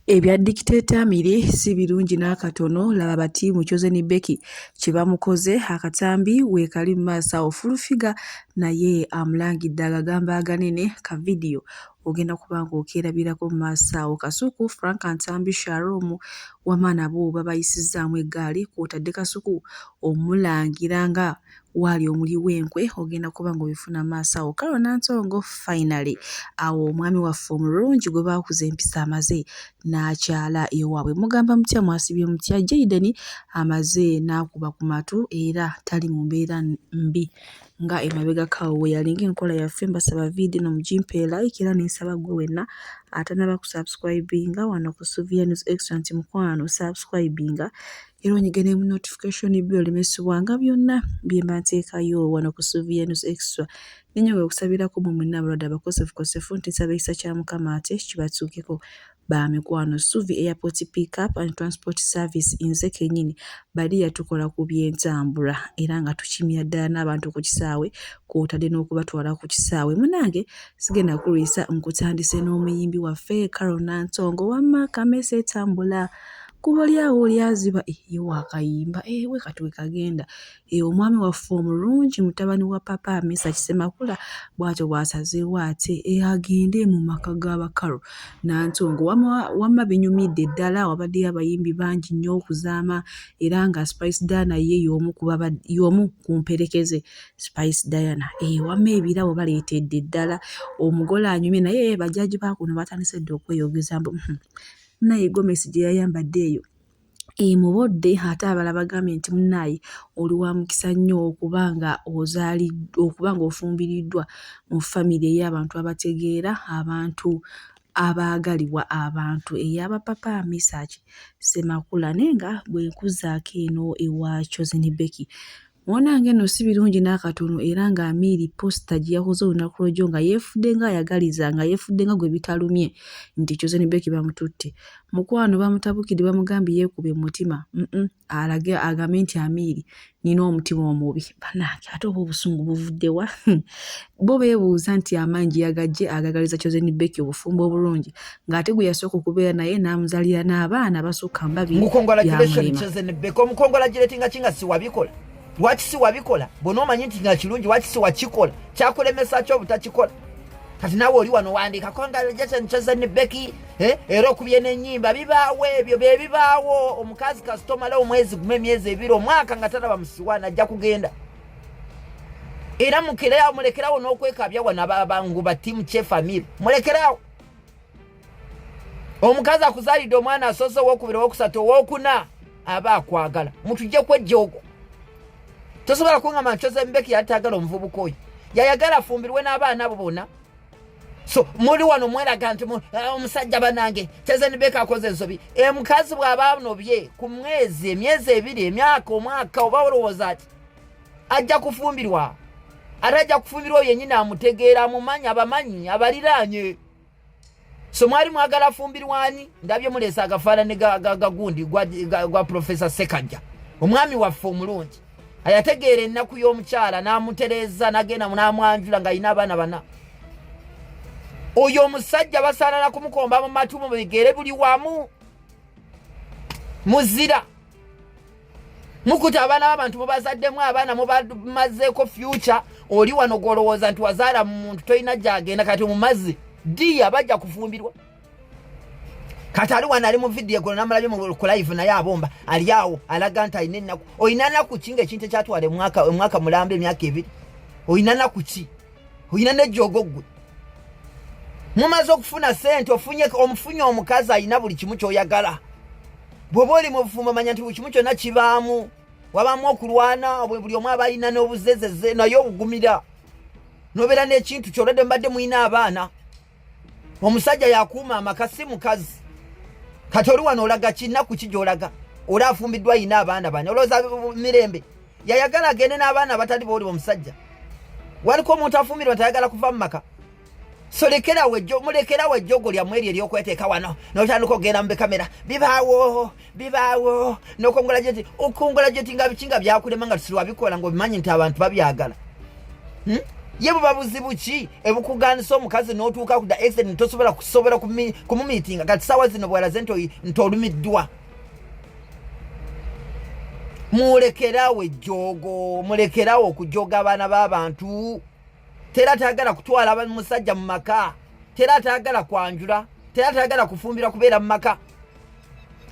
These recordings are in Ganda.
Ebya Dictator Amiri si birungi n'akatono, laba ba ttiimu Chosen Becky kye bamukoze, akatambi weekali mu maaso awo Full Figure naye amulangidde agagambo aganene, ka vidiyo ogenda kuba ng'okeerabirako mu maaso awo. Kasuku, Frank Ntambi, Shalom wamma nabo babayisizzaamu eggaali kw'otadde Kasuku omulangira nga waali omulyi w'enkwe ogenda kuba ng'obifuna maaso awo. Carol Nantongo finally awo omwami waffe omulungi gwe baakuza empisa amaze n'akyala ewaabwe. Mugamba mutya mwasibye mutya? Jayden amaze n'akuba ku matu era tali mu mbeera mbi nga emabegako awo we yali. Ng'enkola yaffe mbasaba vidiyo eno mugimpe like era ne nsaba ggwe wenna atannaba kusubscribinga wano ku Suvia News Extra nti mukwano subscribinga era onyige ne mu notification bell oleme ssubwanga byonna bye mba nteekayo wano ku Suvia News Extra. Nenyongera okusabirako mmwe mwenna abalwadde abakosefukosefu nti nsaba ekisa kya Mukama ate kibatuukeko ba mikwano. Suvi Airport Pickup and Transport Service nze kennyini bali yatukola ku by'entambula era nga tukimira ddala n'abantu ku kisaawe kw'otadde n'okubatwala ku kisaawe. Munnange sigenda kulwisa nkutandise n'omuyimbi waffe Carol Nantongo wamma kamese tambula kkubo lyawo lyaziba eh, ye wakayimba ewe eh, kati wekagenda eh, omwami waffe omulungi mutabani wa papa Mesach Ssemakula bw'atyo bw'asazeewo ate agende mu maka ga Bakaro Nantongo. Wamma binyumidde ddala, wabaddeyo abayimbi bangi nnyo okuzaama era nga Spice Diana ye y'omu ku mperekeze Spice Diana. Wamma ebirabo baleetedde ddala omugole anyumye naye bajjaji ba kuno batandise dda okweyogeza mbu Munnaye gomesi gye yayambadde eyo emubodde ate abalala bagambye nti munnaaye oli wa mukisa nnyo okuba nga okuba ng'ofumbiriddwa mu famire ey'abantu abategeera, abantu abaagalibwa abantu eya bapapa Mesach Ssemakula naye nga bwe nkuzzaako eno ewa Chosen Becky Munange nno si birungi n'akatono era nga Amiiri posita gye yakoze olunaku lw'ejjo nga yeefudde nga ayagaliza nga yeefudde nga gwe bitalumye nti Chosen Becky bamututte. Mukwano bamutabukidde bamugambye yeekube mu mutima alage agambe nti Amiiri nina omutima omubi. Bannange ate oba obusungu buvudde wa? Bo beebuuza nti amaanyi gye yagaggye agagaliza Chosen Becky obufumbo obulungi ng'ate gwe yasooka okubeera naye n'amuzaalira n'abaana abasukka mu babiri Congratulations Chosen Becky. Omukongolagiretinga ki nga siwabikola? Lwaki siwabikola? Bw'onoomanyi nti nga kirungi lwaki siwakikola? Kyakulemesa ki obutakikola? Kati naawe oli wano wandiika congratulations Chosen Becky, eh, era okubye n'ennyimba bibaawo ebyo bye bibaawo. Omukazi kasita omala omwezi gumu emyezi ebiri omwaka nga talaba musiwaana ajja kugenda. Era mukirawo mulekerawo n'okwekabya wano abangu ba team Chef Amir mulekerawo. Omukazi akuzaalidde omwana asoose owokubiri owokusatu owokuna aba akwagala mutujje kwejjoogo. Tosobola kungamba nti Chosen Becky yali tayagala omuvubuka oyo, yayagala afumbirwe n'abaana abo bonna. So muli wano mweraga nti omusajja banange Chosen Becky akoze ensobi. Omukazi bw'aba anobye ku mwezi emyezi ebiri emyaka omwaka oba olowooza ati ajja kufumbirwa, ate ajja kufumbirwa oyo yennyini amutegeera amumanyi abamanyi abaliraanye. So mwali mwagala afumbirwani? Ndabye muleese agafaanane gagundi gwa Profesa Sekajja omwami waffe omulungi ayategeera ennaku y'omukyala n'amutereeza n'agenda n'amwanjula ng'alina abaana bana. Oyo omusajja basaanana kumukomba mu matu mu bigere buli wamu muzira mukuta abaana b'abantu mubazaddemu abaana mubamazeeko future. Oli wano gw'olowooza nti wazaala mu muntu tolina gy'agenda kati omumazi ddiya bajja kufumbirwa. Kati ali wano ali mu vidiyo eggulo namulabye mu ku live naye abomba ali awo alaga nti alina ennaku. Olina naku ki ng'ekintu ekyatwala omwaka mulamba emyaka ebiri? Olina naku ki? Olina n'ejjoogo ggwe. Mumaze okufuna ssente omufunye omukazi alina buli kimu ky'oyagala. Bw'oba oli mu bufumbo manya nti buli kimu kyonna kibaamu, wabaamu okulwana, buli omu aba alina n'obuzezeze naye obugumira n'obeera n'ekintu ky'olwadde mubadde mulina abaana. Omusajja yakuuma amaka si mukazi. Kati oli wano olaga ki? Nnaku ki gy'olaga? Oli afumbiddwa alina abaana bane, olowooza mirembe yayagala agende n'abaana abatali booli omusajja. Waliko omuntu afumbirwa nti ayagala kuva mu maka. So lekerawo ejjo, mulekerawo ejjogo lyammwe eryo ery'okweteeka wano n'otandika okugenda mu bikamera bibaawo bibaawo n'okongola jeti okongola jeti nga biki nga byakulema nga siwabikola ng'obimanyi nti abantu babyagala. Ye buba buzibu ki ebukuganisa omukazi n'otuuka ku the extent tosobola kusobola kumumiitinga? Kati saawa zino bwalaze nti olumiddwa, mulekerawo ejjoogo, mulekerawo okujooga abaana b'abantu. Tera tayagala kutwala musajja mu maka, tera tayagala kwanjula, tera tayagala kufumbira kubeera mu maka.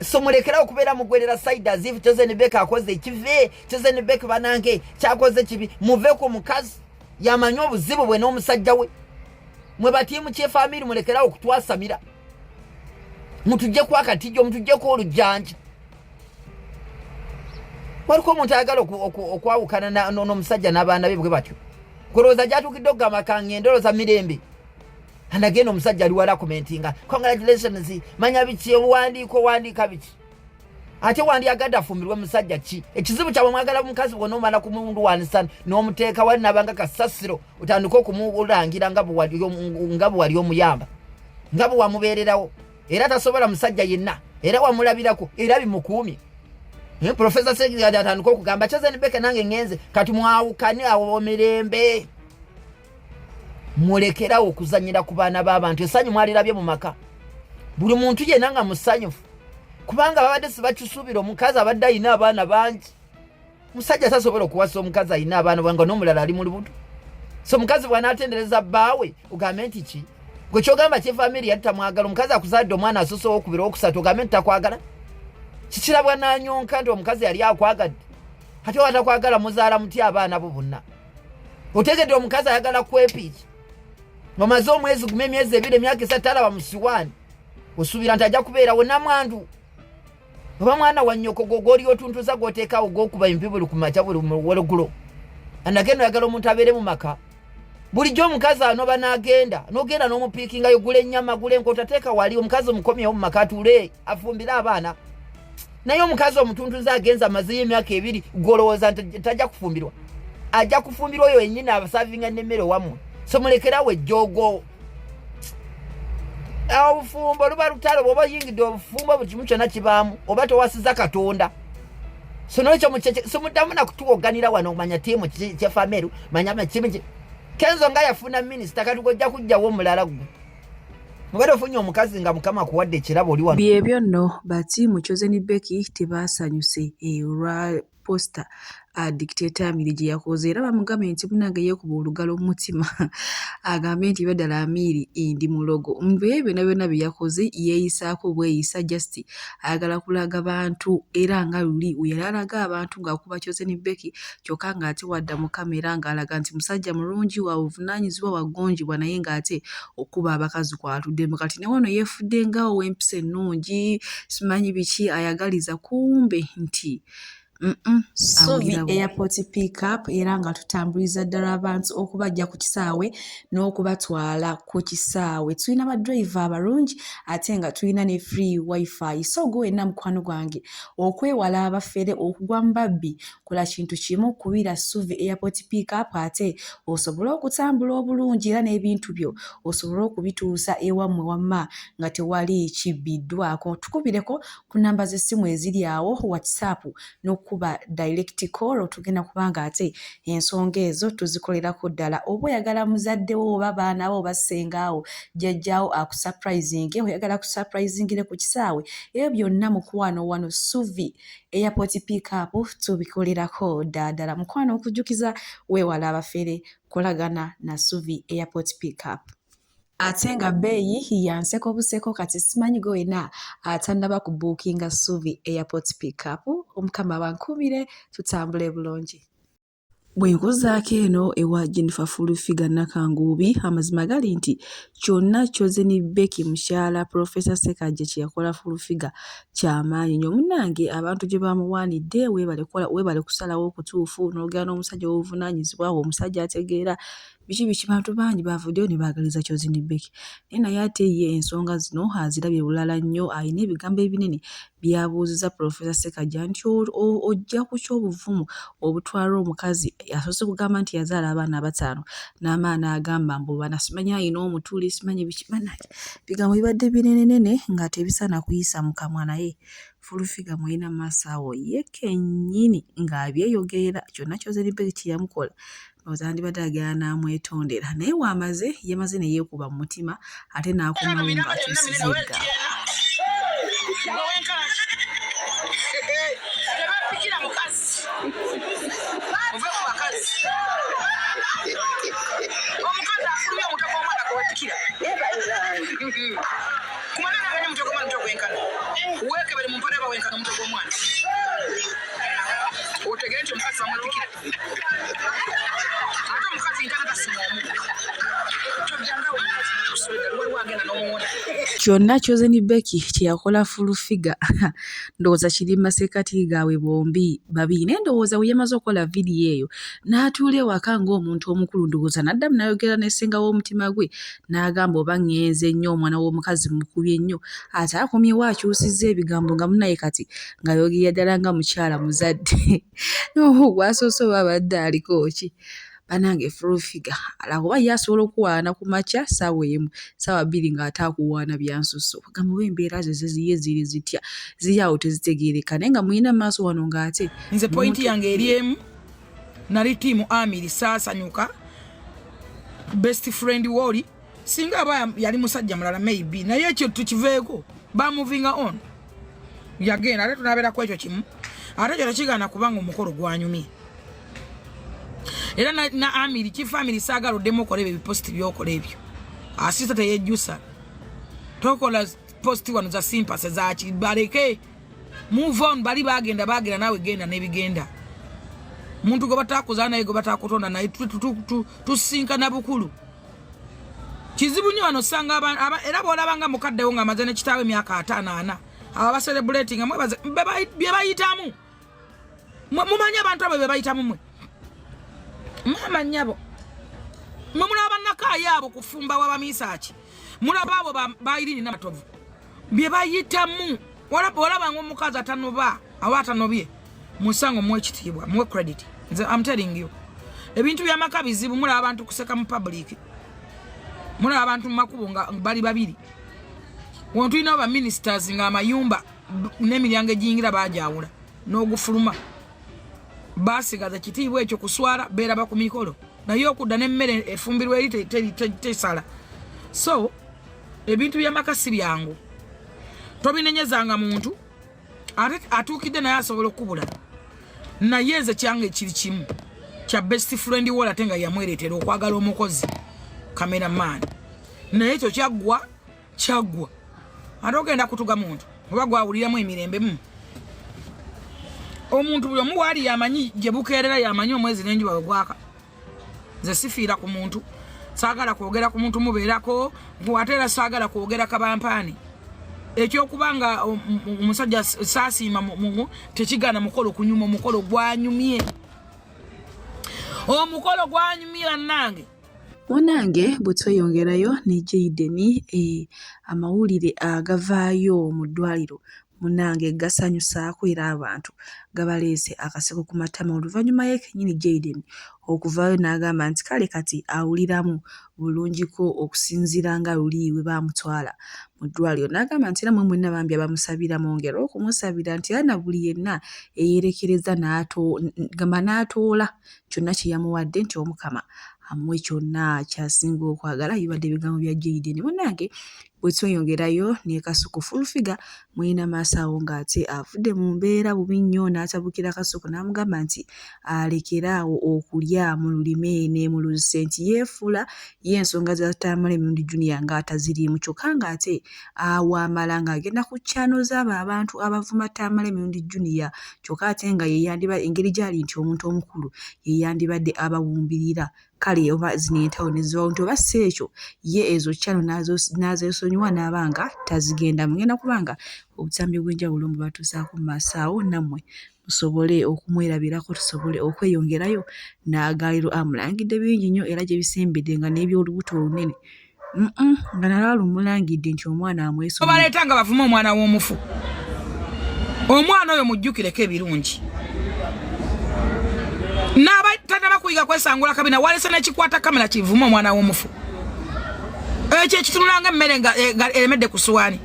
So mulekerawo okubeera mugwerera side as if Chosen Becky akoze ekive. Chosen Becky banange kyakoze kibi. Muve ku mukazi, yamanyi obuzibu bwe n'omusajja we. Mwe batiimu kyefamiri, mulekerawo okutwasamira, mutujjeko akatijjo, mutujjeko olujjanja. Waliko omuntu ayagala okwawukana n'omusajja n'abaana be bwe batyo? Kulowooza gyatuukidde okugamba kangende, olowooza mirembe. And again, omusajja ali wala commentinga congratulations, manya biki, obuwandiiko owandiika biki? Ate wandyagadde afumbirwe musajja ki? Ekizibu kyabwe mwagala mukazi bwona omala kumulwanisa n'omuteeka wali nabanga kasasiro, otandike okumulangira nga bwe wali omuyamba, nga bwe wamubeererawo. Era tasobola musajja yenna, era wamulabirako, era bimukuumye. Profesa Segigadi atandika okugamba Chosen Becky nange ngenze. Kati mwawukane awo mirembe, mulekerawo okuzanyira ku baana b'abantu. Essanyu mwalirabye mu maka, buli muntu yenna nga musanyufu, kubanga babadde sibakisuubira. Omukazi abadde ayina abaana bangi, musajja tasobola okuwasa omukazi alina abaana bwanga n'omulala ali mu lubuto. So omukazi bw'anaatendereza bbaawe, ogambe nti ki? Gwe kyogamba kyefamiri yali tamwagala? Omukazi akuzadde omwana asoose owokubiri, owokusatu, ogambe nti takwagala? Kikirabwa nanyonka nti omukazi yali akwagadde. Ate oba takwagala, muzaala mutya abaana bo bonna? Otegedde omukazi ayagala kwepiiki. Omaze omwezi gumu, emyezi 2, emyaka 3, talaba musiwaani, osuubira nti ajja kubeerawo namwandu oba mwana wa nnyoko gwoli otuntuza gwoteekawo gwokuba empi buli kumakya, buli walugulo. Anagenda oyagala omuntu abeere mu maka bulijjo. Omukazi anoba n'agenda, n'ogenda n'omupiikingayo, gula ennyama, gula enkota, teeka wali omukazi, omukomyewo mu maka, atuule afumbire abaana. Naye omukazi omutuntuza agenza amazeyo emyaka 2, gwolowooza nti tajja kufumbirwa? Ajja kufumbirwa oyo yennyini abasavinga nemmere wammwe. So mulekerawo ejjoogo. Obufumbo luba lutalo. Bwoba oyingidde obufumbo, buli kimu kyonna kibaamu, oba towasiza Katonda. So nolwekyo simuddamu nakutuwoganira wano. Manya tiimu kyefameru, manya kimu Kenzo nga yafuna minisita, kati gojja kujjawo omulala. Gwe mubadde ofunye omukazi nga Mukama akuwadde ekirabo, oli wano. Byebyo nno, batiimu Chosen Becky tebaasanyuse olwa poster Dictator Amiri gye yakoze, era bamugambye nti munange yeekuba olugalo mu mutima agambe nti eby'addala Amiri ndi mulogo. Ebyo byonna byonna bye yakoze yeeyisaako bweyisa, just ayagala kulaga bantu, era nga luli we yali alaga abantu ng'akuba Chosen Becky, kyokka ng'ate wadda mu kamera ng'alaga nti musajja mulungi, wa buvunaanyizibwa, wagonjebwa, naye ng'ate okuba abakazi kw'atuddemu. Kati ne wano yeefudde nga ow'empisa ennungi, simanyi biki ayagaliza, kumbe nti Suvi Airport Pickup, era nga tutambuliza ddala abantu okubajja ku kisaawe n'okubatwala ku kisaawe. Tulina ba driver abalungi ate nga tulina ne free wifi. So gwe wenna mukwano gwange, okwewala abafere, okugwa mu babbi, kola kintu kimu: kubira Suvi Airport Pickup, ate osobole okutambula obulungi era n'ebintu byo osobole okubituusa ewammwe wamma nga tewali kibbiddwako. Tukubireko ku namba z'essimu eziri awo, WhatsApp n'okukuba direct call. Tugenda kubanga ate ensonga ezo tuzikolerako ddala. Oba oyagala muzadde wo oba baana bo oba ssengaawo, jjajjaawo akusurprising, oyagala kusurprisingire ku kisaawe, ebyo byonna mukwano wano Suvi Airport Pickup tubikolerako ddala. Mukwano, okujjukiza, weewala abafere, kolagana na Suvi Airport Pickup. Ate nga bbeeyi ya nseko buseko. Kati simanyi gwe wenna atannaba kubuukinga Suvi Airport Pickup. Omukama bankuumire, tutambule bulungi. Bwe nkuzaako eno ewa Jennifer Full Nakanguubi, amazima gali nti kyonna Chosen Becky mukyala Professor Ssekajja kye yakola Full Figure kyamaanyi nnyo. Munnange, abantu gye bamuwaanidde, weebale kukola, weebale kusalawo okutuufu n'ogenda n'omusajja ow'obuvunaanyizibwa, omusajja ategeera biki biki. Bantu bangi baavuddeyo ne baagaliza Chosen Becky, naye ate ye ensonga zino azirabye bulala nnyo. Alina ebigambo ebinene by'abuuzizza Professor Ssekajja nti ojja ku ky'obuvumu obutwala omukazi asoose kugamba nti yazaala abaana abataano n'amaani, agamba mbu bana simanyi alina omutuli, simanyi biki. Bannange, ebigambo bibadde binenenene nga tebisaana kuyisa mu kamwa, naye Full Figure mulina mu maaso awo ye kennyini ng'abyeyogerera kyonna Chosen Becky kye yamukola. Ndowooza yandibadde agenda n'amwetondera naye waamaze yamaze ne yeekuba mu mutima ate n'akomawo ng'akyusiza eggamba. Otegere nti omukazi bamwepikira ate omukazi nkana tasima omu tojjangawo omukazi kusweda waliwo agenda n'omuwona. Kyonna Chosen Becky kye yakola Full Figure ndowooza kiri mu masekkati gaabwe bombi babiri naye ndowooza bwe yamaze okukola vidiyo eyo n'atuula ewaka ng'omuntu omukulu ndowooza n'addamu n'ayogera ne ssenga w'omutima gwe n'agamba oba ŋŋenze nnyo omwana w'omukazi mmukubye nnyo ate akomyewo akyusizza ebigambo nga munnaye kati ng'ayogerera ddala nga mukyala muzadde ogwasoose oba abadde aliko ki banange full figure alakuba ye asobola okuwaana ku makya ssaawa emu ssaawa bbiri ng'ate akuwaana bya nsusso gamba oba embeera ze ye ziri zitya ziri awo tezitegeereka naye nga mulina maaso wano ng'ate nze pointi yange eri emu nali tiimu amiri saasanyuka best friend woli singa aba yali musajja mulala maybe naye ekyo tukiveeko bamuvinga on yagenda ate tunabeera ku ekyo kimu ate ekyo tekigaana kubanga omukolo gwanyumye era na, na amiri kifamiri saagala oddemu okola ebyo ebipositi byokola ebyo asista teyejjusa tokola posti wano za simpase zaki baleke move on bali bagenda bagenda nawe genda nebigenda muntu gwe batakuzaala naye gwe batakutonda naye tusinkana bukulu kizibu nnyo wano osanga era bwolaba nga mukaddewo ng'amaze ne kitaawe emyaka 54 abo abaserebulatinga mwebaze bye bayitamu mumanyi abantu abo bye bayitamu mwe maama nnyabo mwe mulaba bannakaayo abo kufumba wabamiisaaki mulaba abo bayirini namatovu bye bayitamu olabanga omukazi atanoba aba atanobye musango muwe ekitiibwa muwe credit nze am telling you ebintu byamaka bizibu mulaba abantu kuseka mu public mulaba abantu mu makubo nga bali babiri wano tulinawo ba ministers nga amayumba n'emiryango egiyingira bajawula n'ogufuluma basigaza kitiibwa ekyo kuswala beeraba ku mikolo naye okudda n'emmere efumbirwa eri tesala so ebintu byamaka si byangu tobinenyezanga muntu ate atuukidde naye asobola okukubula naye nze kyange ekiri kimu kya best friend wall ate nga yamwereetera okwagala omukozi cameraman naye ekyo kyaggwa kyaggwa ate ogenda kutuga muntu oba gwawuliramu emirembe mu omuntu buli omu waali yamanyi gye bukeerera yamanyi omwezi n'enjuba we gwaka nze sifiira ku muntu saagala kwogera ku muntu mubeerako ate era saagala kwogera kabampaani ekyokuba nga omusajja saasiima tekigaana mukolo kunyuma omukolo gwanyumye omukolo gwanyumye bannange. Munange bwe tweyongerayo ne Jayden eh, amawulire agavaayo mu ddwaliro munnange gasanyusaako era abantu gabaleese akaseko ku matama oluvannyuma ye kennyini Jayden okuvaayo n'agamba nti kale kati awuliramu bulungiko okusinziira nga luli bwe baamutwala mu ddwaliro n'agamba nti era mwe mwenna bambi abamusabira mwongere okumusabira nti era na buli yenna eyeerekereza gamba n'atoola kyonna kye yamuwadde nti Omukama amuwe kyonna ky'asinga okwagala bibadde ebigambo bya Jayden munnange Bwe tweyongerayo ne Kasuku Full Figure mulina maaso awo ng'ate avudde mu mbeera bubi nnyo n'atabukira Kasuku n'amugamba nti alekere awo okulya mu lulime ne mu luzise nti yeefuula ye ensonga za Tamale Mirundi Junior ng'ataziriimu kyokka ng'ate awo amala ng'agenda ku channel z'abo abantu abavuma Tamale Mirundi Junior kyokka ate nga ye yandiba engeri gy'ali nti omuntu omukulu ye yandibadde abawumbirira kale oba zino entalo ne zibawo nti oba si ekyo ye ezo channel n'azeesonyiwa n'aba nga tazigendamu. Ngenda kuba nga obutambi obw'enjawulo mbubatuusaako mu maaso awo nammwe musobole okumwerabirako tusobole okweyongerayo n'agaaliro amulangidde bingi nnyo era gye bisembedde nga n'eby'olubuto olunene nga nalwo lumulangidde nti omwana amwesonyiwe. Baleeta nga bavuma omwana w'omufu. Omwana oyo mujjukireko ebirungi. N'aba tanaba kuyiga kwesangula kabina walese n'ekikwata kamera kivuma omwana w'omufu. Ekyo ekitunula nga emmere nga eh, eremedde ku suwaani.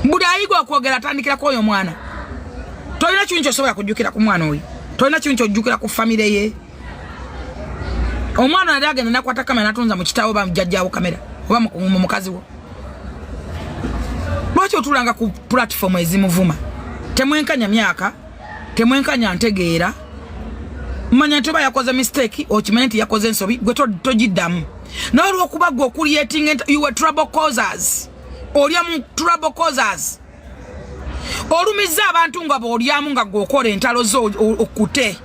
Buli ayiga okwogera atandikira ku oyo omwana. Tolina kintu kyosobola kujjukira ku mwana oyo. Tolina kintu kyojjukira ku famire ye. Omwana yali agenda nakwata kamera natunza mu kitaawo oba mujjajjaawo kamera oba mu mukazi wo. Lwaki otulanga ku platform ezimuvuma? Temwenkanya myaka, temwenkanya ntegeera. Manya nti oba yakoze mistake, okimanye nti yakoze ensobi, gwe togiddamu. Naye olw'okuba gwe okucreating, you were trouble causers. Olya mu trouble causers. Olumizza abantu nga bw'olyamu nga gwe okola entalo zo okute.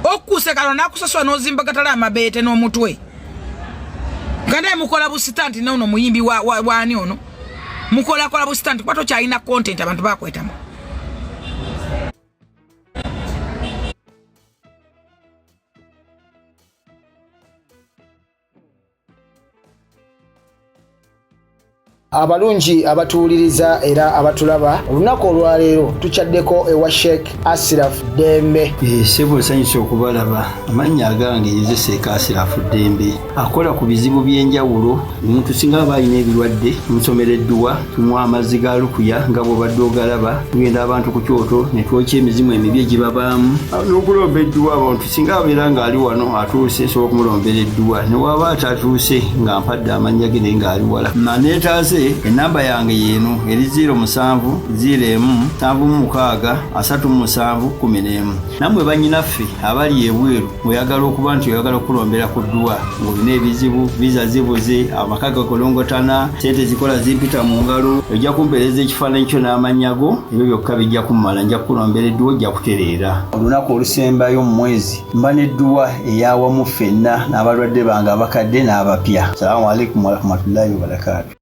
Okkuse kano n'akusasula n'ozimba gatala amabeete n'omutwe. Nga naye mukola bustunt n'ono muyimbi waani ono. Mukolakola bustunt kuba tokyalina content abantu bakwetamu. Abalungi abatuwuliriza era abatulaba, olunaku olwaleero tukyaddeko ewa Sheikh Asiraf Ddembe. Ssebo, nsanyusa okubalaba. Amannya agange nze Sheikh Asirafu Ddembe, akola ku bizibu by'enjawulo. Omuntu singa aba alina ebirwadde, tumusomera edduwa, tumuwa amazzi ga lukuya nga bw'obadde ogalaba. Tugenda abantu ku kyoto ne twokya emizimu emibi egibabaamu n'okulomba edduwa. Abantu singa abeera ng'ali wano atuuse, nsobola okumulombera edduwa. Ne waba atatuuse nga mpadde amannya ge naye ng'ali wala naneetaase, enamba yange yeeno eri 07 01 76 37 11. Nammwe bannyinaffe abali ebweru, ng'oyagala okuba nti oyagala okulombera ku dduwa, ng'olina ebizibu, visa zibuze, amaka gakolongotana, sente zikola zimpita mu ngalo, ojja kumpeereza ekifaananyi kyo n'amannya go. Ebyo byokka bijja kummala, nja kukulombera edduwa, ojja kutereera. Olunaku olusembayo mu mwezi mba n'edduwa eyawamu ffenna n'abalwadde bange abakadde n'abapya. Salaamu alaikum warahmatullahi wabarakaatu.